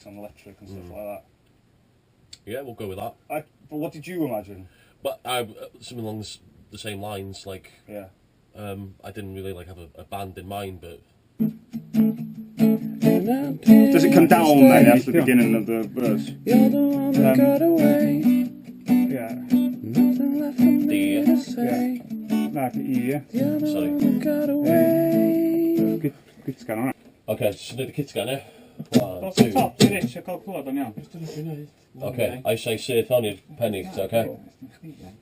on electric and stuff like that. Yeah, we'll go with that. But what did you imagine? But something along the same lines, like... Yeah. I didn't really have a band in mind, but... Does it come down then after the beginning of the verse? You're the one that got away. Yeah. Nothing left for me D. to say. Yeah. Like E, yeah. You're the Sorry. one that got away. Good, good scan, all right. Okay, so do the kit scan, yeah? One, Dos o two. top, ti'n eisiau cael clywed o'n iawn. Okay, I say syth on your penny, is that okay?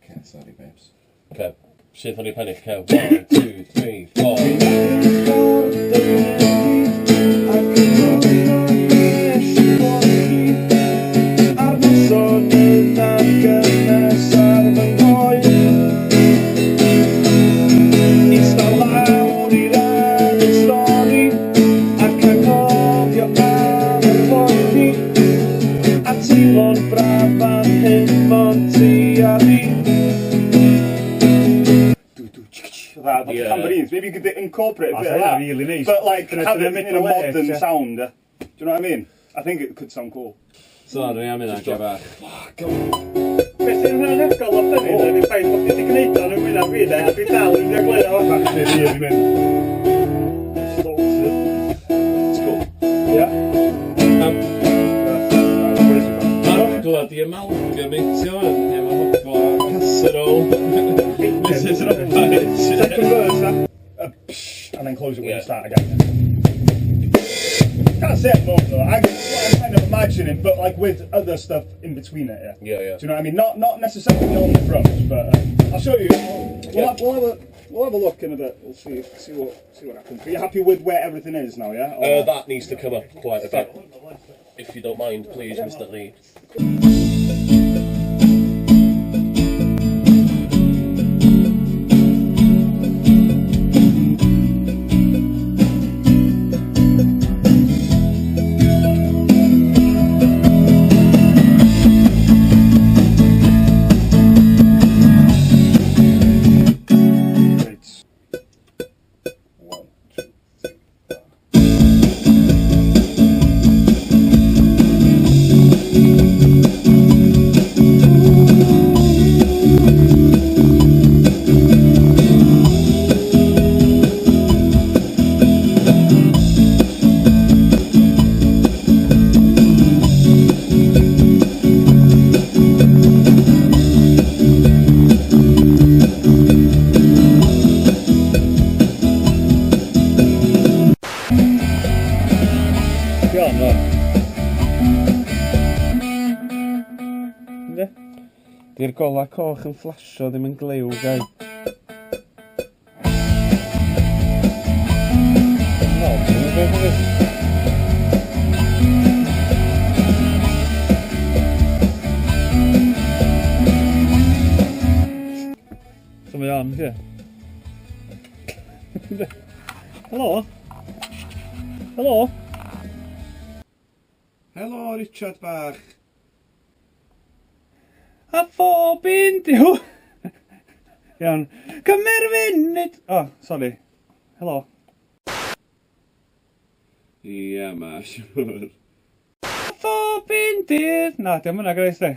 Okay, sorry babes. Okay, syth on your penny, okay, 1, 2, 3, 4. That, like Yeah. tambourines. Maybe you could incorporate a That's bit of that. really nice. But Can I have do it the in a middle modern edge, yeah? sound. Yeah? Do you know what I mean? I think it could sound cool. Sorry am hynna, gyfach. Beth sy'n rhan o'r fyny, ydy'r ffaith bod fi wedi gwneud o'n ymwneud fi, de, a dwi dal yn gwneud o. Actually, really mynd. It's cool. Yeah. Ma'r bloody amalgamatio yn efo pobl casserole. Mrs Roberts. Second verse, huh? And then close it when you Yeah. start again. Can't say it more though. I'm kind of imagining, but with other stuff in between it. Yeah. Yeah, yeah. Do you know what I mean? Not necessarily on the drums, but I'll show you. We'll have a look in a bit. We'll see what happens. But you're happy with where everything is now, yeah? Or... That needs to come up quite a bit, if you don't mind, please, Mr. Lee. Di'r gola coch yn flasio ddim yn glyw, gai. No, ti'n mynd beth? So mae on, ie. Helo? Helo? Helo, Richard bach. A phob un diw. Iawn. Cymer funud. Oh, sorry. Helo. Ie, ma, siŵr. A phob un dydd. Na, diolch yna, Grace, de.